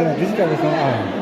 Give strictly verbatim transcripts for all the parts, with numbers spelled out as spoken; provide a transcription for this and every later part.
ལ་འདི་ཅི་ལྟ་བུ་སོང་ཨ།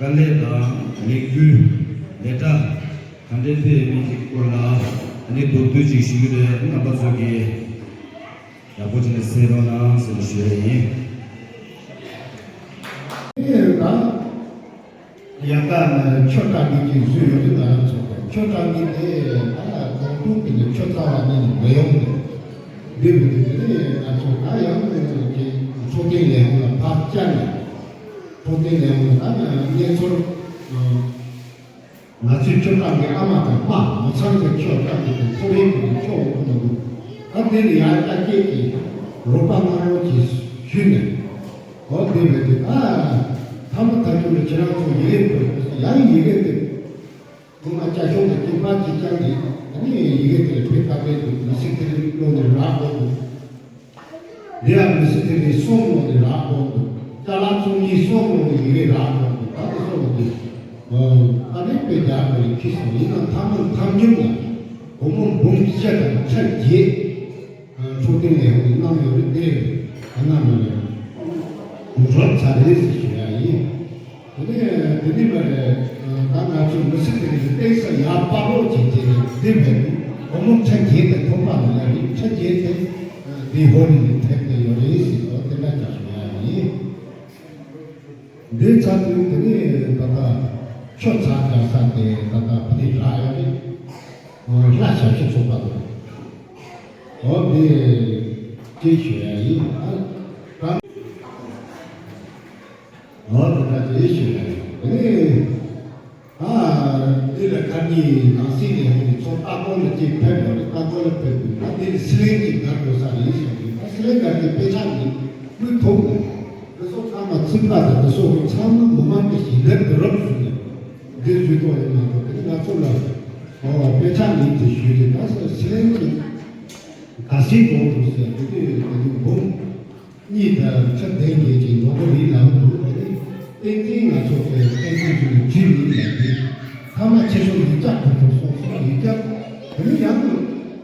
དཀའ་ལས་དང་ལས་འགུལ་ལས་གྲྭ་ག་འདྲས་སྤེལ་ཡོད་མེད་ཀྱི་སྐོར་ལ་ཨ་ནི་མདོར་བསྡུས་ཅིག་ཞུ་རྒྱུ་རེད། རྣམ་པ་ཚོ་གིས་ཡག་པོ་བྱས་ནས་གསན་རོགས་གནང་ཟེར་ནས་ཞུ་ཡ་ཡིན། ཡང་ད་ཆོས་གྲགས་འགྱེད་ཀྱི་བཟོས་ཡོད་དུས་ང་རང་ཚོ་གི་ཆོས་གྲགས་འགྱེད་དེ་ད་གང་ཐུབ་ཀྱི་ནས་ཆོས་རྩ་བ་ཉིད་ནས་མི་ཡོང་གི་འདུག་འདི་མི་འདུག་དེ་ནས་ང་ཚོ་ད་ཡང་ཀྱི་འཕྲོད་བསྟེན་ལས་ཁུངས་ལ་ཕར་བཅར་ནས་འཕྲོད་བསྟེན་ལས་ཁུངས་ལ་ད་ནས་གནས་ཚུལ་ང་ཚོའི་ཆོས་གྲགས་འགྱེད་ཨ་མ་དང་པ་མི་ཚང་གི་ཆོས་གྲགས་འགྱེད་དང་ཐོ་རེ་གི་ཆོས་འོང་གི་མི་འདུག་ད་དེ་ལ་ཡང་ད་སྐད་ཀྱི་རོགས་པ་གནང་རོགས་གྱིས་ཞུས་ནས། འོ་དེ་མེད་དེ་ད་ཐ་མ་ཐག་ཆོད་ལ་ཁྱེད་རང་ཚོ་ཡི་གེ་ཕུལ་ཡང་ཡི་གེ་དེ་ངོ་མ་བཅའ་ཤོག་དང་སྐྱིན་པ་གཅིག་རྐྱང་དེ་ཨ་ནི་ཡི་གེ་དེ་ལ་ཕན་ཐོགས་མེད་འདུག་མི་སྲིད་དེ་རིགས་བློ་ནས་རག་དགོས་འདུག་འདི་ཡང་མི་སྲིད་དེ་རིགས་སོང་ལོག་ནས་རག་དགོས་འདུག་ཅ་ལག་ཚོང་གཉིས་སོང་ལོག་ནས་ཡི་གེ་རག་དགོས་འདུག་ད་དེ་སོང་ལོག་ནས་ཨ་ནི་དཔེ་རྒྱག་དགོས་རེད། ཁྱི་སོང་ཡིན་ན་ཐ་མ་ཐམས་ཅད་ལ་སྒོར་མོ་འབུམ་བཞི་དང་ཁྲི་བརྒྱད། འཕྲོད་བསྟེན་ལས་ཁུངས་གནང་ཡོད་རེད་དེ། ད་ང་མ་ལས་འགྲོ་ཚར་རེད་ཟེར་ཞུ་ཡ་ཡིན། དེ་ནས་དེ་ནས་མ་རེད། ད་ང་ཚོ་མི་སྲིད་དེ་རིགས་བསྟན་ས་ཡར་སྤར་རོགས་བྱེད་ཀྱི་རེད། དེ་བས་ནི་སྒོར་མོ་ཁྲི་བརྒྱད་དེ་ཐོབ་པ་མི་ལ་རེད། ཁྲི་བརྒྱད་དེ་འདི་ཧོ་ནི་ནས་ཐེབས་ཏེ་ཡོད་རེད་ཟེར་ཏོ་དེ་འདྲ་ཅག་ཞུ་ཡ་ཡིན། འདི་ཚར་དུས་དེ་ནས་ད་ལྟ་ཆོས་ཚར་རྒྱག་ས་དེ་ད་ལྟ་བུ་དེ་རག་ཡོད་རེད། ལྷ་ཞབས་ཕྱི་ཚོགས་པ་དང་། འོ་དེ་སྐད་ཞུ་ཡ་ཡིན། ཨ་ད་འོ་དེ་ད་དེ་ཞུ་ཡ་ཡིན། དེ་ནས་ཨ་འདི་ལ་ཁ་ཉིན་ནང་སྲིད་ནས་ཧོ་ནི་ཚོ་ལྟ་སྐོར་ལ་ཅིག་ཕེབས་ཡོང་རེད། ལྟ་སྐོར་ལ་ཕེབས་དུས་ཨ་འདི་ལ་སི་ལེན་གྱི་སྒར་འགྲོ་ས་རེད་ཟེར་གྱི། ཨ་སི་ལེན་སྒར་གྱི་དཔེ་ཆ་ནི་དབུས་ཐོག་ནས་དེ་ཚོ་ཚང་མ་ཚིག་པ་དང་དེ་ཚོ་ཚང་མ་མི་མང་གི་ཞིང་ལས་དུ་རབ་བཟུང་ནས་འདི་བཟོས་ཐོག་ཡོད་མ་གཏོགས་དེ་ནི་ང་ཚོ་ལ་དཔེ་ཆ་ནི་དེ་ཞུས་རེད། ད་སི་ལེན་གྱི་ག་སྲིད་དགོངས་འདུག་ཟེར་དེ་དུས་དེ་ནི་འབུམ། གཉིས་དང་ཁྲི་བདུན་བརྒྱད་ཀྱི་ནོར་བུ་རིགས་ལམ་དུ་དེ་ནི་བསྟན་འཛིན་ང་ཚོ་གི་བསྟན་འཛིན་གྱི་བྲིས་མིན་ལ་དེ་ཐ་མ་ཁྱེད་ཚོ་ཡིག་ཆ་ཐོབ་ཐུབ་སོང་སོང་། ཡིག་ཆ་དེ་ནི་ཡང་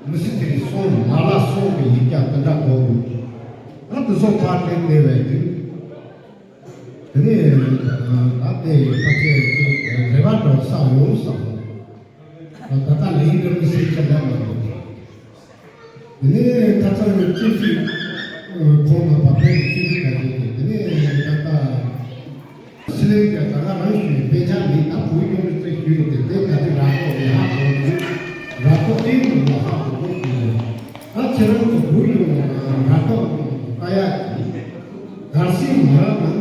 མི་སྲིད་དེ་རིགས་སོང་མ་ལ་སོང་གི་ཡིག་ཆ་དེ་འདྲ་གོ་དགོས། ད་དེ་ཚོ་ཕར་དེ་བལྟས་པས་དེ་དེ་ནི་ད་དེ་ཕ་ཆེ་ཅིག་རེ་བ་འགྲོ་ས་ཡོང་བསམ། ད་ལྟ་ལས་འདྲ་མི་སྲིད་ཆ་ལ་མ་འགྲོ། དེ་ནས་ཁ་སང་གི་སྐྱེས་ཤིག་ཁོང་ལ་བབས་པའི་སྐྱེས་ཤིག་ག་ཅིག་གིས་དེ་ནས་ད་ལྟ་སི་ལེན་གྱི་ད་ག་རང་ཞུས་དཔེ་ཆ་མིན་ད་བོད་ཡོངས་ཀྱི་ཚེ་ཞུས་ཏེ་དེ་ག་ཅིག་རག་ཐོག་ནས་ཧ་གོ་འདུག་རག་ཐོག་ཨེ་ཡོང་ལ་ཧ་གོ་འདུག་ཞུས་ནས་ད་ཁྱེད་རང་ཚོ་བོད་ཡོངས་ལ་རག་ཐོག་ལྟ་ཡག་གི་གར་སེང་མ་རག་ན་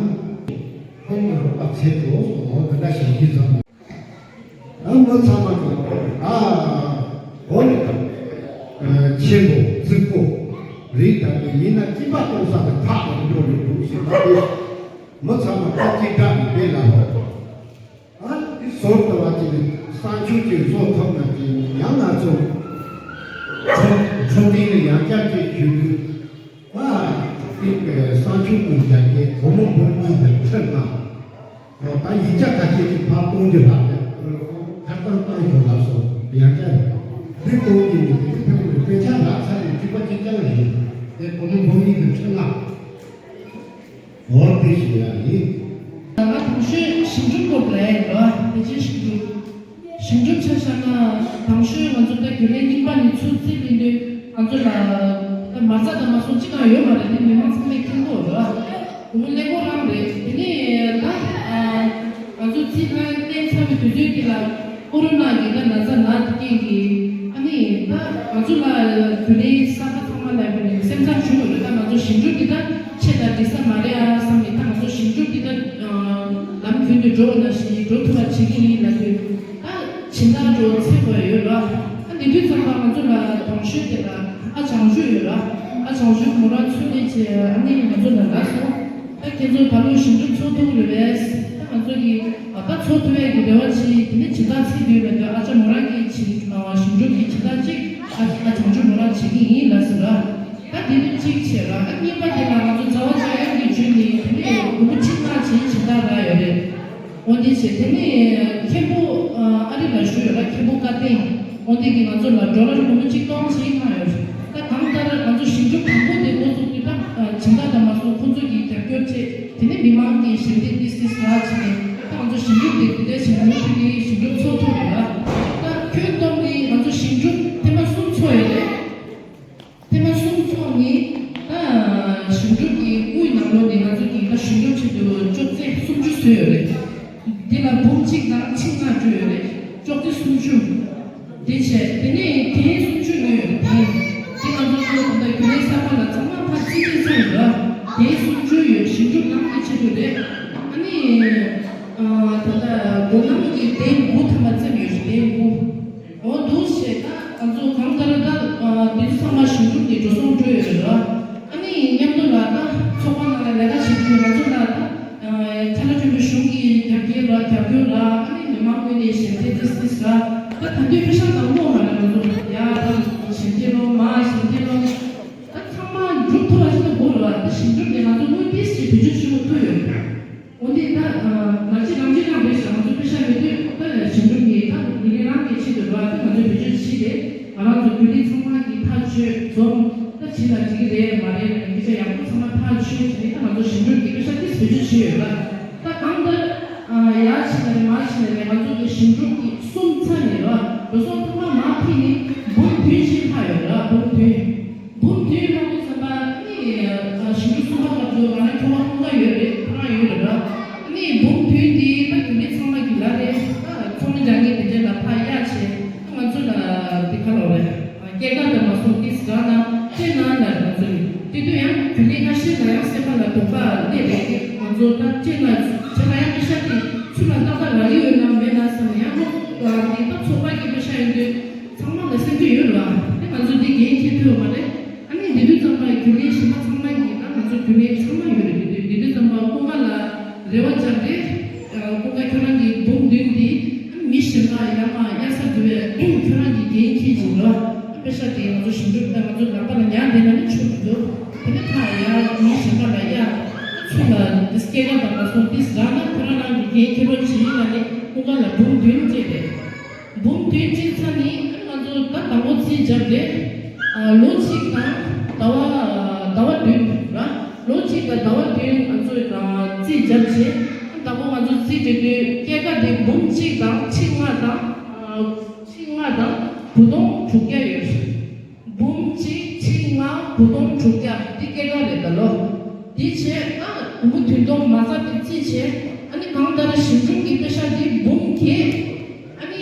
ཁོང་གི་རོགས་པ་བྱེད་དོ་སོང་འོ་དེ་འདྲ་ཞིག་གིས་ཚང་། ཨ་མི་ཚང་མ་གི་ཨ་འོ་ནི་ཆེན་པོ་རྫིག་པོ་རེད། ད་ནི་ཡིན་ན་སྐྱིད་པ་གཏོང་ས་གི་ཐག་ལ་འགྲོ་རེད་འདུག་ཟེར་ན་དེ་མི་ཚང་མ་ཁ་གཅིག་གྲགས་ནས་དེ་ལ་ཧོ། ཨ་དེ་ཟོར་ལྟ་བ་ཅིག་ནི་གསང་སྤྱོད་ཅིག་བཟོ་ཐུབ་ན་ཅིག་ཡང་ང་ཚོ་འཕྲོད་འཕྲོད་བསྟེན་ལ་ཡང་བསྐྱར་ཅིག་ཞུ་དུས། ཨ་དེ་གསང་སྤྱོད་ཀྱི་རྒྱ་སྐྱེད་སྒོར་མོ་འབུམ་གཉིས་དང་ཁྲི་ལྔ། ཨོ་ད་ཡིག་ཆ་ཁ་ཤས་ཅིག་ཕར་གཏོང་རྒྱུ་ལྷག་རེད། ཁ་བཏང་བཏང་ཞོར་ལ་སོ་ཡང་བསྐྱར་རེད། འདི་གཏོང་གི་མི་འདུག་དེ་ཕན་གྱི་དཔེ་ཆ་ལག་ཚ་རེད། གཅིག་པ་གཅིག་རྐྱང་རེད། དེ་སྒོར་མོ་འབུམ་གཉིས་དང་ཁྲི་ལྔ། འོ་དེ་ཞིག་ཡང་ཡིན། ད་ང་དང་ཤོས་ཞིང་སྒྲུབ་སྐོར་ལ་ཡིན་རོ། དེ་ཅི་ཞིང་སྒྲུབ། ཞིང་སྒྲུབ་ཆ་བཞག་ན་དང་ཤོས་ང་ཚོ་ད་རྒྱུན་ལས་རྙིང་པ་ནས་ཚུར་རྩིས་ལེན་དུས་ང་ཚོ་ལ་ད་མ་རྩ་དང་མ་སོང་ཅི་གང་ཡོད་མ་རེད། དེ་མི་མང་ཚང་མས་མཁྱེན་གྱི་ཡོད་རེད། དེ་ནི་ཀླད་ཀོར་རང་རེད། དེ་ནི་ད་ང་ཚོ་རྩིས་ཁང་གཏན་ཚར་བའི་དུས་ཚོད་འདི་ལ་ཀོ་རོ་ན་གི་ད་ན་ཚ་ན་དེ་སྐྱེས་ཀྱི་ཨ་ནི་ད་ང་ཚོ་ལ་རྒྱུན་ལས་གསར་པ་ཚང་མ་ལ་ཡོད་ནི་སེམས་ཚང་ཞུ་དགོས་རེད། ད་ང་ཚོ་ཞིང་སྒྲུབ་འདི་ད་ཆེ་ད་འགྲིག་ས་མ་རེད་ཨ་བསམ་ནས། ད་ང་ཚོ་ཞིང་སྒྲུབ་འདི་ད་ལམ་རྒྱུན་དུ་འགྲོ་བ་ནང་བཞིན་འགྲོ་ཐུབ་པ་བྱེད་ཀྱི་ཡིན་ལབ་དུས། ད་སྦྱིན་བདག་འགྲོ་ཚེ་བ་ཡོད་ར། ད་འདི་དུས་ཙམ་པ་ང་ཚོ་ལ་དང་ཤོས་དེ་ལ་ཨ་བྱང་ཆུབ་ཡོད་ར། ཨ་བྱང་ཆུབ་མོ་རང་ཚུར་སླེབས་བྱས་ཨ་ནི་ང་ཚོ་ལ་ལབ་སོང་། ད་ཁྱེད་ཚོ་ད་ལོ་ཞིང་སྒྲུབ་ཚོགས་ཐུབ་རེད་པས། ད་ང་ཚོ་གི་ད་ཚོགས་ཐུབ་ཡས་ཀྱི་རེ་བ་བྱེད། དེ་ནས་སྦྱིན་བདག་ཚིག་བསྡུས་པ་དེ་ཨ་ཅག་མོ་རང་གི་ཞིང་སྒྲུབ་ཀྱི་སྦྱིན་བདག་གཅིག་ཨ་ཨ་བྱང་ཆུབ་མོ་རང་བྱེད་ཀྱི་ཡིན་ལབ་ཟེར་ར། ད་དེ་ནི་གཅིག་བྱས་ར། ཨ་གཉིས་པ་དེ་ལ་ང་ཚོ་རྩ་བ་འཇམ་དབྱངས་ཀྱི་རྒྱུད་ནས་དེ་ནས་ལོ་ངོ་གཅིག་ལྔ་ཕྱིན་སྦྱིན་བདག་རག་ཡོད་རེད། འོན་ཏེ་བྱས་དེ་ནས་མཁན་པོ་ཨ་རི་ལ་བཞུགས་ཡོད་ར། མཁན་པོ་བཀའ་བསྟན། འོན་ཏེ་གི་ང་ཚོ་ལ་ཌོ་ལར་ལོ་ངོ་གཅིག་སྟོང་ཕྱིན་གནང་ཡོད་རེད། ད་གང་ལྟར་ང་ཚོ་ཞིང་སྒྲུབ་དང་པོ་དེ་འགོ་བཙུགས་དུས་ད་སྦྱིན་བདག་དང་མ་སོང་ཁོང་ཚོ་གི་རྒྱབ་སྐྱོར་བྱས། དེ་ནས་མི་མང་གི་ཞལ་འདེབས་ཏིས་ཏིས་རག་བྱས་ནས་ད་ང་ཚོ་ཞིང་སྒྲུབ་ ཞིང་སྒྲུབ་དེ་ནི་ཞིང་སྒྲུབ་ཚོགས་ཐུབ་རེད་ལ། ད་ཁྱོན་བསྡོམས་ནི་ང་ཚོ་ཞིང་སྒྲུབ་ཐེངས་མ་གསུམ་ཚོགས་ཡོད་རེད། ཐེངས་མ་གསུམ་ཚོགས་ནི་ད་ཞིང་སྒྲུབ་ཀྱི་དབུའི་ནང་ལོགས་ནས་ང་ཚོ་གིས་ད་ཞིང་སྒྲུབ་ཆེད་དུ་ཅོག་ཙེ་སུམ་ཅུ་བཟོས་ཡོད་རེད། འདི་ལ་འབུམ་གཅིག་དང་ཆིག་ལྔ་བྲིས་ཡོད་རེད། ཅོག་ཙེ་སུམ་ཅུ། དེ་བྱས་དེ་ནས་གདན་སུམ་ཅུ་ཡོད་རེད། གདན་དེ་ང་ཚོ་ཚོ་ད་རྒྱུན་ལས་གསར་པ་ལ་ཚང་མ་ཕར་རྩིས་སྤྲད་ཚར་ཡོད་ར། གདན་སུམ་ཅུ་ཡོད། ཞིང་སྒྲུབ་ནང་གི་ཆེད་དུ་རེད། ཨ་ནི་ད་ལྟ་སྒོ་ནང་གི་གདན་དགུ་ཐམ་པ་བརྩེགས་ཡོད་རེད། གདན་དགུ། འོ་འདུག་བྱས་ད་ང་ཚོ་གང་ལྟར་ད་འདི་ཚོ་ཚང་མ་ཞིང་སྒྲུབ་ཀྱི་འགྲོ་སོང་འགྲོ་ཡོད་རེད་ར། ཨ་ནི་མཉམ་དུ་ལ་ད་ཚོགས་པ་ནང་ལ་ལས་ཀ་བྱེད་མཁན་ང་ཚོ་ལ་ད་ཁ་ལ་ཐོན་པའི་གཞུང་གི་རྒྱབ་སྐྱོར་ལ་རྒྱབ་སྐྱོར་ལ་ཨ་ནི་མི་མང་ངོས་ནས་ཞལ་འདེབས་ཏིས་ཏིས་ལ་ད་ད་དུས་པེ་ཤག་དང་བློ་མ་ལ་ང་ཚོ་ཡ་ད་ཞལ་འདེབས་ལོ་མ་ཞལ་འདེབས་ལོ་ད་ཚང་མ་འགྲུབ་ཐུབ་པ་ཞིག་ད་དགོས་རེད་བ། ད་ཞིང་སྒྲུབ་ནས་ང་ཚོ་དངུལ་ཏིས་ཞིག་བེད་སྤྱོད་བྱེད་དགོས་ཐུག་ཡོད། འོ་འདི་ད་ང་ཚོས་རང་ཅི་རང་རེད་ཤག་ང་ཚོ་པེ་ཤག་མེད་དུས་ད་ཞིང་སྒྲུབ་ནས་ད་ཉིན་རེ་རང་གི་ཆེད་དུ་རེད་བ། ད་ང་ཚོས་བེད་སྤྱོད་བྱེད་དེ་ང་རང་ཚོ་རྒྱུན་ལས་ཚང་མ་གི་ཐག་ཆོད་འཛོམས་ད་བྱེད་ན་འགྲིག་གི་རེད་མ་རེད་ལ་སྐད་ཆ་ཡག་པོ་ཚང་མ་ཐག་ཆོད་བྱས་ནས་ད་ང་ཚོ་ཞིང་སྒྲུབ་ཀྱི་པེ་ཤག་ཏིས་བེད་སྤྱོད་བྱས་ཡོད་ལ། ད་གང་ལྟར་ཡར་ཕྱིན་ན་རེད་མར་ཕྱིན་ན་རེད་ང་ཚོ་གི་ཞིང་སྒྲུབ་ཀྱི་གསུམ་ཚར་ནས་རེད་བ། འགྲོ་སོང་ཚང་མ་མར་ཕུད་ནས་འབུམ་བདུན་ཞིག་ལྷག་ཡོད་རེད་བ། འབུམ་བདུན། འབུམ་བདུན་ལྷག་དུས་ཙམ་པ་ནི་ཞིང་ཆུ་གསུམ་པ་སྐབས་སུ་ང་རང་ཁྱོ་ག་ཁོང་ཁ་ཡོད་རེད། ཁོ་རང་ཡོད་རེད་ར། ནི་འབུམ་བདུན་འདི་ད་རྒྱུན་ལས་ཚང་མ་གི་ལ་རེད། ད་ཚོགས་མི་རྒྱ་ངེས་དེ་འདྲས་ལ་ཕར་གཡར་བྱས་ང་ཚོ་ལ་དེ་ག་ལོག་རེད། སྐྱེད་ཀ་དང་མ་སོང་ཏིས་ར་ན་སྤྲད་ན་ལ་ང་ཚོ་ཡིན་དེ་དུས་ཡང་རྒྱུན་ལས་ཁ་ཤས་ལ་ཡང་སེམས་པ་ལ་དོགས་པ་སླེབས་རེད། ང་ཚོ་ད་སྤྲད་ན་བྱས་ན་ཡང་པེ་ཤག་དེ་ཚུར་ལ་ཏག་ཏག་རག་གི་ཡོད་ན་མེད་ན་བསམ་ནས་ཡང་ལོ་དེ་ད་ཚོགས་པ་གི་པེ་ཤག་ཡིན་དུས། ཚང་མ་ལ་སེམས་ཁྲལ་ཡོད་རེད་བ། དེ་ང་ཚོ་འདི་འགན་འཁྱེར་ཐུབ་ཡོད་མ་རེད། ཨ་ནི་འདི་དུས་ཙམ་པ་རྒྱུན་ལས་གཞན་པ་ཚང་མ་གིས་ད་ང་ཚོ་རྒྱུན་ལས་ཚང་མ་ཡོད་རེད། འདི་དུས་འདི་དུས་ཙམ་པ་ཀུན་དགའ་ལ་རེ་བ་བཅངས་ཏེ། ཀུན་དགའ་ཁྱོད་རང་གིས་འབུམ་བདུན་འདི་མི་གཞན་པ་ཡར་མར་གཡར་ས་འདུག་པས་ཁྱོད་རང་གིས་འགན་འཁྱེར་བྱིན་རོགས། པེ་ཤག་དེ་ང་ཚོ་ཞིང་སྒྲུབ་ད་ང་ཚོ་ནང་པ་ལ་ཉར་བསྡད་ན་ནི་ཆོག་གི་འདུག་དེ་ནི་ཕར་ཡར་མི་གཞན་པ་ལ་གཡར། ཚུར་ལ་འདི་སྐྱེད་ཀ་དང་མ་སོང་ཏིས་རག་ན་ཁྱོད་རང་རང་གིས་འགན་འཁྱེར་རོགས་བྱིན་ཡིན་ལ་ནི་ཀུན་དགའ་ལ་འབུམ་བདུན་སྤྲད་པས། འབུམ་བདུན་སྤྲད་ཚར་ནི་ང་ཚོ་ད་དང་པོ་རྩིས་བརྒྱབ་རེད། ལོ་གཅིག་དང་ཟླ་བ་ཟླ་བ་བདུན་ར། ལོ་གཅིག་དང་ཟླ་བ་བདུན་ང་ཚོས་རྩིས་བརྒྱབ་རྗེས་དང་པོ་ང་ཚོ་རྩིས་སྤྲད་དུས་སྐྱེད་ཀ་དེ་འབུམ་གཅིག་དང་ཁྲི་ལྔ་དང་ཁྲི་ལྔ་དང་དགུ་སྟོང་དྲུག་བརྒྱ་ཡོད། འབུམ་གཅིག་ཁྲི་ལྔ་དགུ་སྟོང་དྲུག་བརྒྱ་འདི་སྐྱེད་ཀ་རེད་ད་ལོ། འདི་བྱས་ཨ་སྒོར་མོ་བདུན་སྟོང་མ་རྩ་དེ་རྩིས་བྱས་ཨ་ནི་གང་ལྟར་ཞིང་སྒྲུབ་ཀྱི་པེ་ཤག་འདི་འབུམ་བརྒྱད། ཨ་ནི་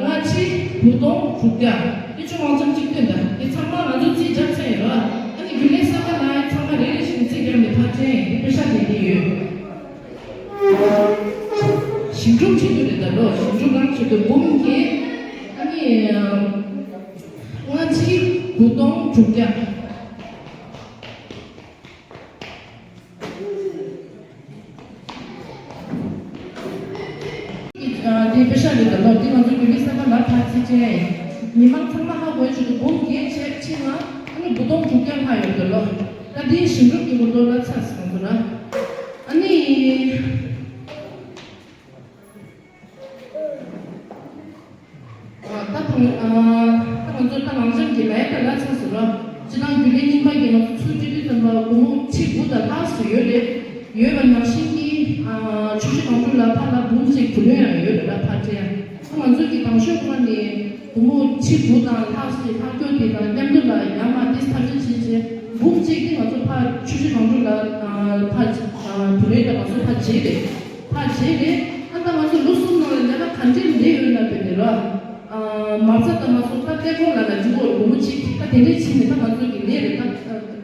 ལྔ་ཁྲི་དགུ་སྟོང་དྲུག་བརྒྱ། འདི་ཆུ་དབང་ཆམ་གཅིག་སྟོན་ད་འདི་ཚང་མ་ང་ཚོ་རྩིས་བརྒྱབ་ཚར་ཡོད་ར། ཨ་ནི་རྒྱུན་ལས་གསར་པ་ལ་ཡང་ཚང་མ་རེ་རེ་བཞིན་རྩིས་བརྒྱབ་ནས་ཕར་སྤྲད་འདི་པེ་ཤག་དེ་འདི་ཡོད། ཞིང་སྒྲུབ་ཆེད་དུ་རེད་ད་ལོ། ཞིང་སྒྲུབ་རང་ཆེད་དུ་འབུམ་བརྒྱད། ཨ་ནི་ལྔ་ཁྲི་དགུ་སྟོང་དྲུག་བརྒྱ། འདི་པེ་ཤག་རེད་ད་ལོ། འདི་ང་ཚོ་རྒྱུན་ལས་གསར་པ་ལ་ཕར་རྩིས་སྤྲད་ཡིན། མི་མང་ཚང་མ་ཧ་གོ་ཆེད་དུ་འབུམ་བརྒྱད་བྱས་ཕྱིན་ན་ཨ་ནི་དགུ་སྟོང་དྲུག་བརྒྱ་ལྷག་ཡོད་ད་ལོ། ད་འདི་ཞིང་སྒྲུབ་ཀྱི་མི་འདུག་ལ་ཚ་སོང་ཚོ་ན་ཨ་ནི། ད་ད་ང་ཚོ་ད་ནང་ཆེན་གྱི་ལས་ཀ་ལ་ཚ་ཟེར་བ། སྤྱི་བཏང་རྒྱུན་ལས་རྙིང་པ་གི་ང་ཚོ་ཚུར་བསྐྱོད་དུས་ཙམ་པ་སྒོར་མོ་ཁྲི་དགུ་དང་ལྷག་ཙམ་ཡོད་རེད། ཡོད་པ་ནང་བཞིན་གྱི་ཆུ་བཞི་སྒང་དྲུག་ལ་ཕར་ལ་འབུམ་གཅིག་བུ་ལོན་ཡང་ཡོད་རེད་ལ་ཕར་སྤྲད་ཡང་ང་ཚོ་གི་དང་ཤོག་ཁང་ནས་སྒོར་མོ་ཁྲི་དགུ་དང་ལྷག་ཙམ་ཕར་སྐྱོད་དེ་དང་མཉམ་དུ་ལ་ཡར་མར་ཏིས་ཐབས་ཤེས་བྱས་རྗེས་འབུམ་གཅིག་དེ་ང་ཚོ་ཕར་ཆུ་བཞི་སྒང་དྲུག་ལ་ཕར་བུ་ལོན་དང་ང་ཚོ་ཕར་བརྗེས་རེད། ཕར་བྱས་རེད། ཨ་ད་ང་ཚོ་ལོ་གསུམ་ནང་ལ་ལས་ཀ་ག་འདྲས་ལས་ཡོད་ན་བས་ནས་ར། མ་རྩ་ད་ང་ཚོ་ད་ལྟད་མོ་ལ་ན་འགྲིག་གོ་སྒོར་མོ་གཅིག་ད་དེ་འདྲས་ཕྱིན་ནས་ད་ང་ཚོ་གི་ལས་རེད་ད།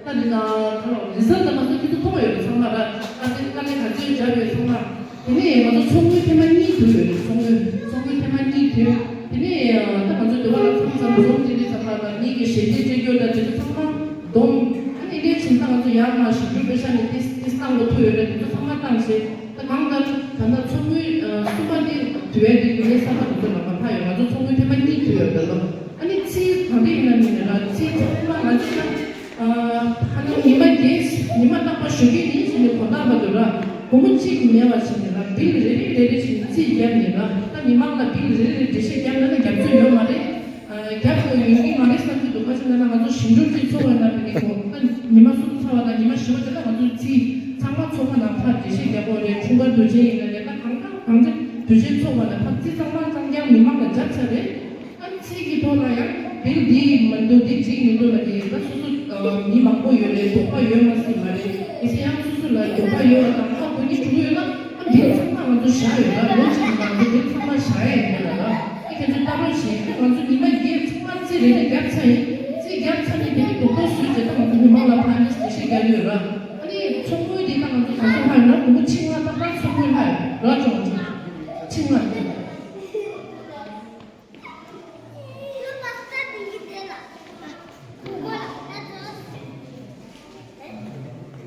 ད་ནི་ན་ག་ལོ་རི་ཟལ་ད་ང་ཚོ་ཁྱེད་ཚོ་མཐོང་ཡོད་རེད་ཚང་མ་ར། ད་དེ་དཀའ་ལས་ག་ཚོད་བརྒྱབ་ཡོད་ཚང་མ། དེ་ནས་ང་ཚོ་ཚོགས་དངུལ་ཐེངས་མ་གཉིས་བསྡུས་ཡོད་རེད་ཚོགས་དངུལ་ཚོགས་དངུལ་ཐེངས་མ་གཉིས་བསྡུས། དེ་ནས་ད་ང་ཚོ་འདི་བ་ལ་ཚང་ཚང་འཛོམས་དེ་འདྲས་ཚང་མ་ད་ངེད་ཀྱི་ཞལ་འདེབས་སྤྲད་རྒྱུ་ད་དེ་ཚོ་ཚང་མ་བསྡོམས། ཨ་ནི་ལས་བྱེད་ད་ང་ཚོ་ཡར་མར་ཞིབ་འཇུག་པེ་ཤག་ནས་ཏིས་ཏིས་བཏང་དགོས་ཐུག་ཡོད་རེད་དེ་ཚོ་ཚང་མ་བཏང་བྱས། ད་གང་ལྟར་ད་ལྟ་ཚོགས་དངུལ་གསུམ་པ་འདི་བསྡུ་བའི་འདི་རྒྱུན་ལས་གསར་པ་དེ་ཚོ་ལ་མ་ཐག་ཡོད་ང་ཚོ་ཚོགས་དངུལ་ཐེངས་མ་གཉིས་བསྡུ་ཡོད་རེད་ལོ། ཨ་ནི་ཚིག་གང་འདྲ་ཡིན་ན་མིན་ན་ར་ཚིག་ཚང་མ་ང་ཚོ་ད་ཧ་ལམ་ཉི་མ་བརྒྱད་ཉི་མ་རྟག་པར་ཞོགས་ཀས་ཉིན་གཅིག་ནས་དགོང་དག་བར་དུ་ར་སྒོར་མོ་གཅིག་མེད་པ་བྱས་ནས་ར་བིལ་རེ་རེ་རེ་རེ་བྱས་ནས་རྩིས་བརྒྱབ་ནས་ར་ད་མི་མང་ལ་བིལ་རེ་རེ་རེ་འགྲེལ་བཤད་བརྒྱབ་ན་ན་རྒྱབ་ཚོད་ཡོད་མ་རེད། རྒྱབ་དགོས་ཡོང་གི་མ་རེད་བསམ་གྱི་འདུག་ག་ཅི་ལབ་ན་ང་ཚོ་ཞིང་འབྲོག་གི་འཚོ་བའི་ནང་དེ་ནས་གོ་ད་ཉི་མ་གསུམ་ཚར་བ་དང་ཉི་མ་བཞི་པ་དེ་ལ་ང་ཚོ་རྩིས་ཚང་མ་ཚོགས་པ་ནང་ཕར་འགྲེལ་བཤད་རྒྱག་དགོས་རེད། འཁྲུངས་སྐར་དུས་ཆེན་ཡིན་ན་ལས་ཀ་གང་གང་གང་ཅི་ དུས་ཆེན་ཚོགས་པ་ལ་ཕར་རྩིས་ཚང་མ་རྐྱང་རྐྱང་མི་མང་ལ་རྒྱབ་ཚར་རེད། ཨ་རྩིས་ཀྱི་ཐོག་ལ་ཡང་བིལ་འདི་མི་འདུག་འདི་འགྲིག་མི་འདུག་ལབ་ཀྱི་ད་སོ་སོ་མི་མང་པོ་ཡོད་རེད། དོགས་པ་ཡོད་མ་སྲིད་མ་རེད། དེ་ཚེ་ཡང་སོ་སོ་ལ་དོགས་པ་ཡོད་པ་དང་ཁ་གོ་གི་འགྲོ་གི་ཡོད་ན་ཨ་འདི་ཚང་མ་ང་ཚོ་བཞག་ཡོད་ལ་ལོ་གཅིག་གི་ནང་དུ་འདི་ཚང་མ་བཞག་ཡ་ཡིན་ལ་ལ་ཨ་ཁྱེད་ཚོས་ལྟ་རོགས་བྱེད། ཨ་ང་ཚོ་ཉི་མ་བརྒྱད་ཚང་མ་རྩིས་རེ་རེ་བརྒྱབ་ཚར་ཡིན། རྩིས་བརྒྱབ་ཚར་ནས་དེ་ནི་རྡོག་རྡོག་བཟོས་བྱས་ད་ང་ཚོ་མི་མང་ལ་ཕར་ནས་འགྲེལ་བཤད་རྒྱག་གི་ཡོད་ར། ཨ་ནི་ཚོགས་དངུལ་འདི་ད་ང་ཚོ་ག་ཚོད་ལྷག་ཡོད་ན་སྒོར་མོ་ཆིག་ལྔ་ཏག་ཏག་ཚོགས་དངུལ་ལྷག་ཡོད་ར་ཅོང་ཆིག་ལྔ་འདི།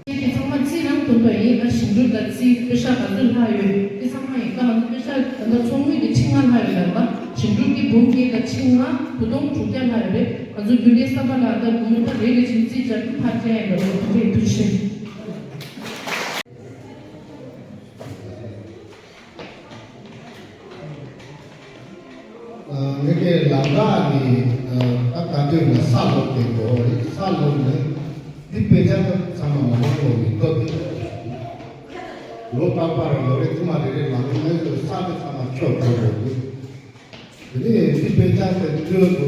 དེ་ཚང་མ་རྩིས་རང་འདོན་པ་ཡིན་ན་ཞིང་འབྲོག་དང་རྩིས་པེ་ཤག་ག་ཚོད་ལྷག་ཡོད་དེ་ཚང་མ་ཡིན་ད་ང་ཚོ་པེ་ཤག་ད་ལྟ་ཚོགས་དངུལ་དེ་ཆིག་ལྔ་ལྷག་ཡོད་ལ་ད་ཞིང་འབྲོག་གི་འབུམ་བརྒྱད་དང་ཆིག་ལྔ་དགུ་སྟོང་དྲུག་བརྒྱ་ལྷག་ཡོད་རེད། ང་ཚོ་རྒྱུན་ལས་གསར་པ་ལ་ད་དགུང་ལོ་ད་རེ་རེ་བཞིན་རྩིས་བྱ་རྒྱུ་ཕར་སྤྲད་ཡོད་རེད། དེ་འདྲའི་དུས་ཆེན། ངེད་ཀྱི་ལམ་ཁ་ནི་ད་ག་དུས་ནས་ས་སློག་དེ་འགྲོ་རེད། ས་སློག་ནས་འདི་དཔེ་ཆ་ཚང་མ་མ་མང་ལོག་ནས་སྟོད་དེ་ལོ་རྟག་པར་ལོ་རེ་དུ་མ་རེ་རེ་མ་ལོ་ནས་ས་དེ་ཚང་མ་ཆོག་འགྲོ་རེད། དེ་ནས་འདི་དཔེ་ཆ་དེ་སྟོད་དུ་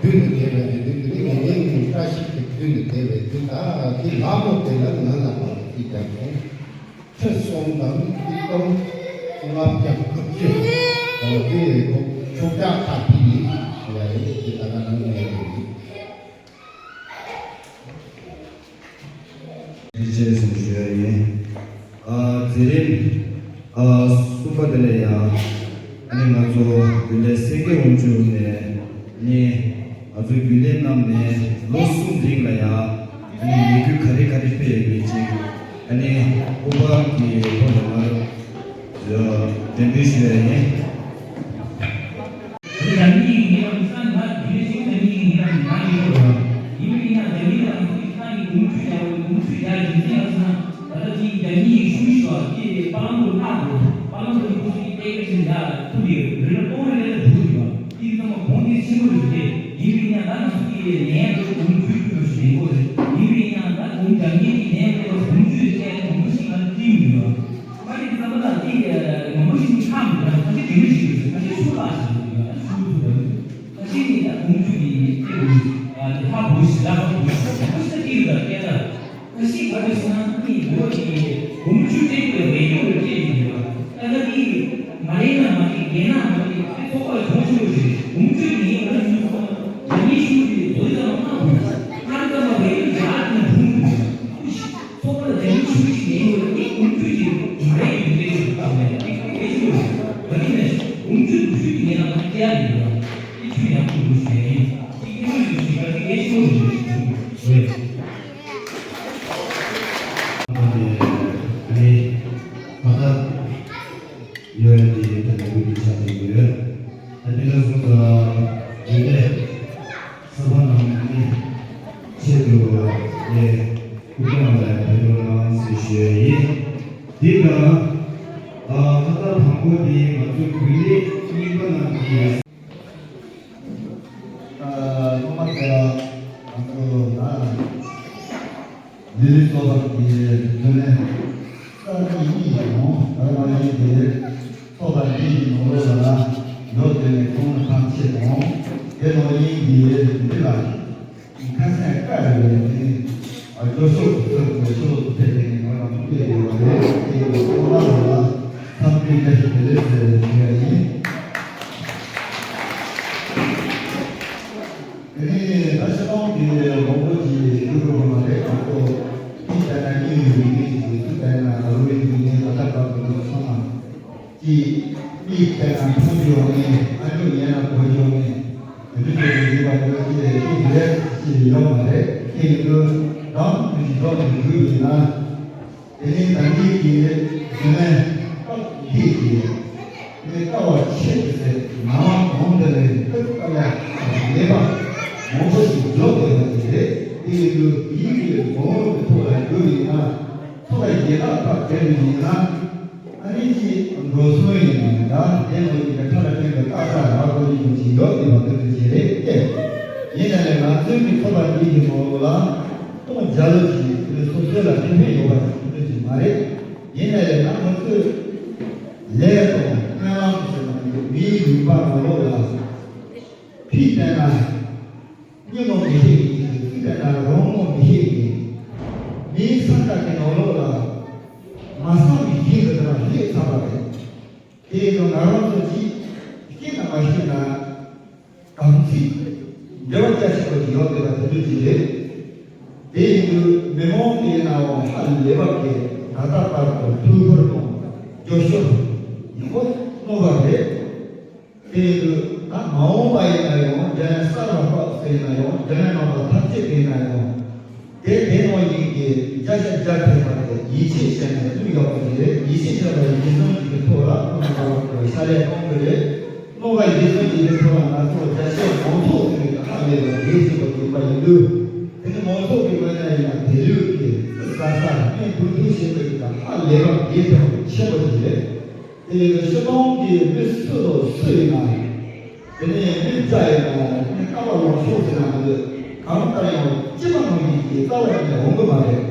བསྡུས་ནས་བསྡད་པའི་དེ་དུས་དེ་ནས་ངེད་ཀྱི་བཀྲ་ཤིས་དེ་བསྡུས་ནས་བསྡད་པའི་དུས་ད་དེ་ལ་མོ་དེ་ལ་ང་ལ་མ་ལོ་ཅིག་ཀྱང་སོང་། ཁྲི་སྲོང་ལྡང་ཁྲི་སྟོང་ལྔ་བརྒྱ་དགུ་བཅུ་དང་དེ་ཁོ་ཁྱུ་བརྒྱ་ཁ་ཕི་ནི་ཞུ་ཡ་ཡིན། དེ་ད་ག་ནང་ནས་ཡིན། རིན་ཆེན་ཞུ་ཡ་ཡིན། ཨ་མཛད་རིམ་ཨ་གསུམ་པ་དེ་ལ་ཡང་ཨ་ནི་ང་ཚོ་རྒྱུན་ལས་སེང་གེ་དབང་ཕྱུག་ནས་ནི་ང་ཚོའི་རྒྱུན་ལས་རྣམས་ནས་ལོ་གསུམ་རིང་ལ་ཡང་ཨ་ནི་ལས་འགུལ་ག་རེ་ག་རེ་སྤེལ་ཡོད་མེད་ཅིག་ཨ་ནི་སྐུ་པར་གྱི་ཐོག་ནས་མར་འགྲེམས་སྤེལ་ཞུ་ཡ་ཡིན། ད་ནི་ཉིན་རང་སང་ང་རྒྱུན་ལས་ཤིག་ད་ནི་ཉིན་རང་ང་ཡོད་ར། ཡིན་པ་ཡིན་ན་ད་ནི་རང་ཚོ་གི་ཁ་ནི་དགུང་ཆུ་རྒྱག་དགུང་ཆུ་རྒྱག་རྒྱུ་མཚན་ཡང་སོང་ན་ད་ལྟ་དེ་ཡིན་ད་ནི་ཡིན་ཤུགས་ཤིག་བ་དེ་པ་ལང་དུ་ལྷག་དགོས། པ་ལང་དུ་ཡིན་ཁུ་སི་ཏེ་ག་ཆེན་ཡ་ཐུབ་ཡོད་རི་ལ་གཏོང་རེ་ལ་འགྲོ་ཡོད་བ། དེ་ཚང་མ་གོང་དེ་ཆེན་པོ་རེད་དེ། ཡིན་པ་ཡིན་ན་ད་ང་ཚོ་གི་ནས་ཡང་དགུང་ཆུ་ཡོད་ཞུ་ཡིན་གོ་རེད། ཡིན་པ་ཡིན་ན་ད་དགུང་རྒྱག་མཁན་གྱི་ནས་ཡང་དགུང་ཆུ་ཡོད་ཅེས་དགུང་ཆུ་ཞིག་ང་ཚོ་བསྟིམ་ཡོད་བ། མ་རེད་དེ་ཚང་མ་ལ་དེ་མང་པོ་ཞིག་ཁག་མི་འདུག་ཁ་ཤས་དེ་མི་ཞིག་ཡོད་ཟེར། ཁ་ཤས་ཆུ་ལྷག་ཞིག་ཡོད་ཟེར། ཁ་ཤས་ཆུ་ཚུགས་པ་ཡོད། ཁ་ཤས་ནི་ད་དགུང་ཆུ་གི་ཏེ་བུ་ཨ་དེ་ལྷག་བུ་ཞིག་ལྷག་པ་བུ་ཞིག་ཁ་ཤས་ད་ཏེ་ཡོད་ད་ཏེ་ད། ཁ་ཤས་ག་རེ་ཟེར་ན་ནི་ལོ་གཅིག་གི་དགུང་ཆུ་སྤྲད་དགོས་རེ་སྐྱོ་རེ་སྤྲད་ཀྱི་ཡོད། ད་ལྟ་དེ་མ་རེད་ན་མ་རེད་རེད་ན་མ་རེད། དེ་ཚོགས་པ་གྱོང་ཆེན་པོ་ཞིག་རེད། དགུང་ཆུ་དེ་ཡིན་ང་ཚོ་ཚོགས་པ་ཉི་ཤུ་གི་བཟོ་ཙམ་མ་དགོས། ཨ་རི་ཙམ་མ་རེད་ཡ་ནི་བུང་དུ་ཚོགས་པ་ལ་ཉི་ཤུ་ཞིག་ཡིན་དགོས་ནི་དགུང་ཆུ་ཞིག་མ་རེད་ཡོད་རེད་ཞུ་ཐག་མེད་ལ་དེ་ག་རེ་ཞུ་བ་རེད་ན་དགུང་ཆུ་དགུང་ཆུ་དེ་ཡིན་ན་མ་རེད་ཡ་ཡོད་ར། དེ་ཆུ་ཡག་པོ་འདུག་ཞུ་ཡ་ཡིན། དེ་སྐྱེ་བོ་ཞིག་ཞིག་ག་དེ་ག་རེ་ཞུ་བ་རེད་ཞུ་ཐུབ་རེད། ཨ་ནི་ཨ་ནི་ད་ལྟ་ཡོད་དེ་ད་ལྟ་བོད་ཀྱི་ཆ་ནས་ཡོད། ཨ་ནི་ལ་སོང་ཙང་ཡིན་ནས་ས་པ་ནང་ནི་ཆེད་དུ་ནས་སྐུ་ཕྲེང་ལ་ཕེབས་རོགས་གནང་ཟེར་ཞུ་ཡ་ཡིན། དེ་དང་ཨ་ད་ལྟ་དང་པོ་དེ་ང་ཚོ་བོད་ལས་གཉིས་པ་ནང་གི་ཐོག་མ་དེ་ང་ཚོ་ལ་ལི་ལི་ཚོགས་པ་གི་རྒྱུན་ལས་ས་གཉིས་གཉིས་ཡིན་ནོ། ད་ང་ཡིན་དེ་ཚོགས་པ་འདི་ཡི་ནང་ལོགས་ལ་ཡོད་དེ་ནས་ཁོང་ལ་ཐང་ཆད་དང་དེ་ནང་ཡིན་གྱི་འདི་ལ་ཁ་སང་བཀའ་རེ་བས་ནི་ཨ་ཇོ་ཤོག་ཏུ་ཚོགས་པའི་ཤོག་ཏུ་ཕེབས་ནས་ང་རང་ཕེབས་ཡོད་པ་རེད། དེ་ཡི་ཚོགས་པ་ལ་འཚམས་འདྲི་བཀྲ་ཤིས་བདེ་ལེགས་ཟེར་ཞུ་ཡ་ཡིན། དེ་ནས་ད་ཤི་ལོང་གི་མང་པོ་ཅིག་ཡོད་དགོས་མ་རེད། ང་ཚོ་མི་ལྟ་ན་གཉིད་ཡོད་མི་ཅིག་ཡོད། སུ་ལྟ་ན་རུ་བའི་མི་ནས་ད་ལྟ་བར་དུ་ཚང་མ་ཅིག་མི་ལྟ་ན་མཐོང་རྒྱུ་ཡོང་ངེས། ཨ་ཇོ་ཉན་ན་གོ་རྒྱུ་ཡོང་ངེས། དེ་འདྲ་ཞིག་ཡོད་པ་ཡོད་ཅེས་ཀྱི་འདི་རེད་ཅེས་ཡོད་མ་རེད། དེ་ཡིན་དུས་རང་མི་ཞིག་འགྲོ་མི་འགྲོ་ཡིན་ན། དེ་ནས་ད་ལྟའི་གི་དེ་ནས་སྐབས་འདི་གི་དེ་ནས་དཀའ་བ་ཆེ་ཟེར་ནང་མོང་དེ་ལས་ཐུག་ལྟ་ལ་མེད་པ་མང་པོ་ཞིག་འཇོག་དགོས་པ་དེ་རེད། དེ་ཡིན་དུས་དེའི་གི་མོང་གི་ཐོག་ལ་རྒྱུ་ཡིན་ན་ཐོག་ལ་ཡེ་ལག་ཐག་བྲལ་བ་ཡིན་ན་ཨ་ནི་ཅི་འགྲོ་སོང་ཡིན་ན་ད་དེ་མོ་ཡིན་ན་ཁ་ལ་སྤྲིན་གི་ཏག་ཏག་རག་དགོས་ཀྱི་ཡོད་ཅིག་ཡོད་དེ་བ་དེ་འདྲ་ཅིག་རེད་དེ། ཡིན་ན་ལས་ང་ཚོའི་གི་ཐོག་ལ་འདི་གི་མོང་ལ། སྟོང་བརྒྱ་ལོ་ཅིག་དེ་སོ་སོ་ལ་ཕན་ཕན་ཡོད་པ་ཞིག་ཐུབ་ཀྱི་མ་རེད། ཡིན་ནའི་ལས་ན་ང་ཚོས་ལས་དང་སྨོན་ལམ་ མིའི་ལུང་པ་ནང་ལོགས་ལ་ཕྱི་བལྟས་ན་སྙིང་ངོ་མི་ཤེས་ཀྱི་ཅིག་གིས། ཕྱི་བལྟས་ན་རང་ངོ་མི་ཤེས་ཀྱི། མིའི་ས་ཆ་གི་ནང་ལོགས་ལ་མ་བསམ་པའི་ཡིད་འདི་དག་སླེབས་ཚར་བ་རེད། དེ་ཡིན་དུས་ང་རང་ཚོ་ཅིག་ཤེས་ན་མ་ཤེས་ན་དམ་ཚིག་འབྲེལ་བ་རྒྱ་ཆེན་པོ་ཅིག་ཡོད་བསྡད་པ་དེ་འདྲ་ཅིག་རེད། དེ་ཡིན་དུས་མི་མང་གིས་ཡིན་ནའང་ཧ་ལས་པ་གིས་ད་ལྟ་བར་དུ་ཐུགས་ཁུར་དང་རྒྱབ་སྐྱོར་ཡག་པོ་གནང་བ་རེད། དེ་ཡིན་དུས་ད་མ་འོངས་པ་ཡིན་ན་ཡང་རྒྱ་ཡན་གསར་བ་སྐབས་སུ་ཡིན་ན་ཡང་རྒྱ་ཡན་རྣམ་པ་ཐམས་ཅད་ཀྱིས་ཡིན་ན་ཡང་དེ་དེ་ནང་བཞིན་གྱི་བརྒྱ་ཆ་བརྒྱ་ཐེབས་པ་དེ་ཡིད་ཆེས་བྱས་ནས་བླུགས་ཡག་པོ་ཞིག་རེད། ཡིད་ཆེས་བྱས་པ་ཡིན་ཙང་གཅིག་གི་ཐོག་ལ་ཁོང་རྣམ་པ་ལ་ཕྱག་ལས་གནང་གི་རེད། གནང་བ་ཡིན་ཙང་གཅིག་གི་ཐོག་ལ་ང་ཚོ་རྒྱ་ཆེ་མང་ཚོགས་ཟེར་བའི་ཧ་ལས་པ་གལ་ཆེན་པོ་ཡིན་པ་ཡིན་དུས། དེ་ནི་མང་ཚོགས་ཀྱི་ངོས་ནས་ཡིན་ན་དེ་ལུགས་ཀྱི་ཙི་ཟ་ས་སྨན་བུ་ཐུག་བྱེད་པའི་ཧ་ལས་པ་གལ་ཆེན་པོ་ཆེན་པོ་ཞིག་རེད། དེ་ཡིན་དུས་སྤྱི་བཏང་གི་མི་སུ་དང་སུ་ཡིན་ན། དེ་ནས་མི་སྐྱ་ཡིན་ན་མི་ཀ་བ་ལོངས་ཤོག་ཟེར་ན་མི་འདོད། གང་ལྟར་ཡང་སྐྱེས་པ་ནང་བཞིན་གྱི་རྩ་བ་ནས་འོང་གི་མ་རེད།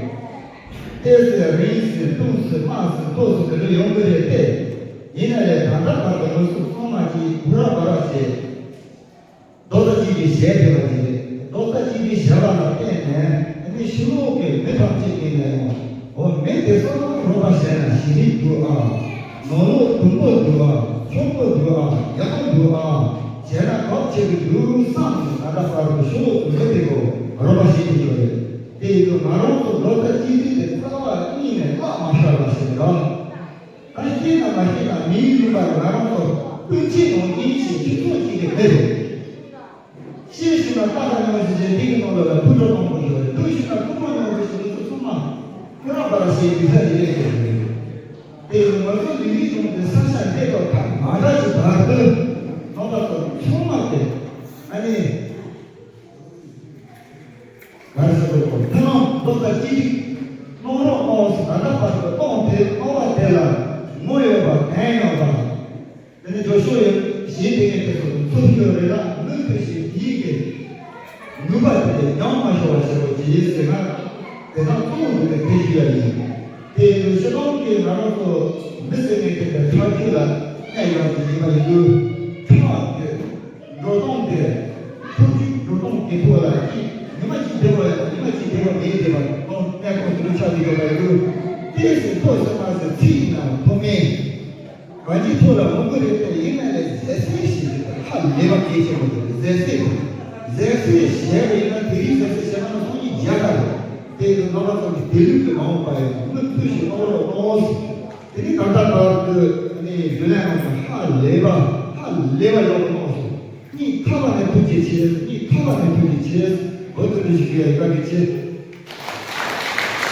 ཏོག་ཙམ་རིང་ཙམ་སྟོང་ཙམ་དམའ་ཙམ་མཐོ་ཙམ་དེ་འདྲ་ཡོང་གི་རེད་དེ། ཡིན་ན་ཡང་ད་ལྟ་བར་དུ་ང་ཚོ་ཚང་མ་གཅིག་བུ་ར་བ་ར་བྱས། རྡོག་རྩ་གཅིག་གིས་གཞལ་བསྡད་པ་ཅིག་རེད། རྡོག་རྩ་གཅིག་གིས་གཞལ་བ་ལ་བརྟེན་ནས་ཨ་ནི་ཕྱི་ལོགས་ཀྱི་མི་ཐམས་ཅད་ཀྱིས་ནས་ཡང་འོ་མི་དེ་ཚོ་ལ་རོགས་པ་བྱས་ན་ཞི་བདེ་འདུག་ཨ། ནང་ལོགས་དུམ་བུ་འདུག་ཨ། ཆོག་པོ་འདུག་ཨ། ཡག་པོ་འདུག་ཨ། བྱས་ན་གོ་ཆེ་གི་འདུག་བསམ་ནས་ད་ལྟ་བར་དུ་ཕྱི་ལོགས་ཀྱི་མི་དེ་ཚོ་རོགས་པ་བྱེད་ཀྱི་ཡོད་རེད། དེ་ཡིན་དུས་ང་རང་ཚོ་རྡོག་རྩ་གཅིག་སྒྲིལ་དེ་རྩ་བ་གཉིས་ནས་བརླག་མ་བཞག་པ་ཞིག་རེད། ད་ཤེས་ན་མ་ཤེས་ན་མིའི་ལུང་པར་ང་རང་ཚོ་སྤུན་མཆེད་ནང་བཞིན་ཞིག་སྤྱི་ཚོགས་གཅིག་གི་མི་རེད། ཤེས་ཤེས་ན་ལྟ་ད་ཉོན་ཞིག་ཅན་འདི་གི་ནང་ལོགས་ལ་ཕུ་འགྲོ་གཏོང་དགོས་ཡོད་རེད། འདུག་ཤེས་ན་ཕུ་འགྲོ་ཉོན་དགོས་ཤིག་འདི་ཚོ་ཚང་མ་ཁོ་རང་པ་ར་ཤེས་རྒྱུ་ཚ་རེད་ལས་ཀྱི་རེད། དེ་ཡིན་ང་ཚོ་ལུས་ཡིད་གསུམ་དེ་ས་ཆ་འདི་དང་ཐག་མ་འདྲ་ཞིག་བར་དུ་ནང་པ་ཚོ་ཚང་མ་དེ་ཨ་ནི། ག་རེ་ཟེར་དགོས་རེད། ཐུན་མོང་རྡོག་རྩ་གཅིག་སྒྲིལ་གནང་རོགས་གནང་ཟེར་ད་ལྟ་བར་དུ་གནང་དེ་གནང་བ་དེ་ལ་ངོ་ཡོད་པ་གན་ཡོད་པ། དེ་ནི་རྒྱབ་སྐྱོར་ཡོད་གཞན་དེ་ངས་དེ་ཚོ་ཚོར་ཡོད་རེད་ལ། མུ་མཐུད་བཞིན་ཡིད་ཀྱི་ནུས་པ་དེ་ཉམས་མ་ཤོར་བ་བྱེད་དགོས་ཀྱི་ཟེར་ན། དེ་དག་གཙོ་བོ་འདི་ནས་དེ་ཞུ་ཡ་ཡིན། དེ་ཡིན་དུས་སྤྱི་བཏང་གི་ང་རང་ཚོ་མི་ཟེར་མཁན་དེ་འདྲ་ཐག་གཅོད་ལ་གནས་ཡོང་གི་ཡིན་པ་ཡིན་དུས་ཁྱོད་ཀྱི་འགྲོ་སྟངས་དེ་ཐུགས་རྒྱུད་འགྲོ་སྟངས་དེ་ཐུག་ལ་ཅིག་ཉི་མ་གཅིག་བདེ་བ་ཡོད་ན་ཉི་མ་གཅིག་བདེ་བ་མེད་བསྡད་པ་དང་གནས་སྟངས་དེ་འདྲ་ཆགས་ཀྱི་ཡོད་པ་ཡིན་དུས། ཏོག་ཙམ་ཐོག་ཟེར་མ་ཟེར་ཚིག་ཡིན་ནའང་མཐོ་དམན། གང་ཅིའི་ཐོག་ལ་འོང་གི་རེད་དེ། ཡིན་ན་ལས་ཟས་ཟས་ཞིག་རེད་དེ། ཧ་ལས་པ་གལ་ཆེན་པོ་རེད། ཟས་ཟས་ཟས་ཟས་བྱས་པ་ཡིན་ན་དེ་རིང་ཟས་ཟས་བྱས་པ་ན་སང་ཉིན་བརྒྱ་ཁ་རེད། དེ་ཡིན་དུས་རྣམ་པ་ཚོ་གི་བདེ་ལུགས་ཀྱི་མ་འོངས་པ་ཡིན་མུ་མཐུད་ཞིག་གནང་རོགས་གནང་། དེ་ནི་ད་ལྟ་བར་དུ་ནི་རྒྱུན་ལས་ཁང་ཧ་ལས་པ་ཧ་ལས་པ་ཡག་པོ་གནང་སོང་། སྙིང་ཐག་པ་ནས་ཐུགས་རྗེ་ཆེ། སྙིང་ཐག་པ་ནས་ཐུགས་རྗེ་ཆེ། འོ་དེ་འདྲ་ཞིག་ཡོད་ཡག་གི་ཆེ།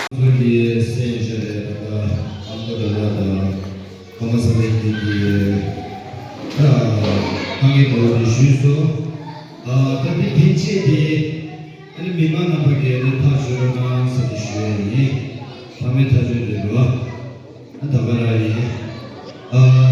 ང་ཚོ་གི་སེམས་ཤར་རེད། ད་ལྟ་ཨ་མདོ་ད་ལྟ་ད་ཀརྨ་བཟང་ལེགས་ཀྱིས་ཀྱི་ད་ཁང་གི་མོ་ལོ་ཞུས་སོང་། ཨ་ད་འདི་ཕན་ཆད་དེ་ཨ་ནི་མི་མང་རྣམ་པ་གིས་ཨ་ནི་ཐག་གཅོད་རོགས་གནང་ཟེར་ཏེ་ཞུ་ཡ་ཡིན། ཕ་མའི་ཐག་གཅོད་རེད་འདུག་ཨ། ད་ག་རང་ཡིན། ཨ།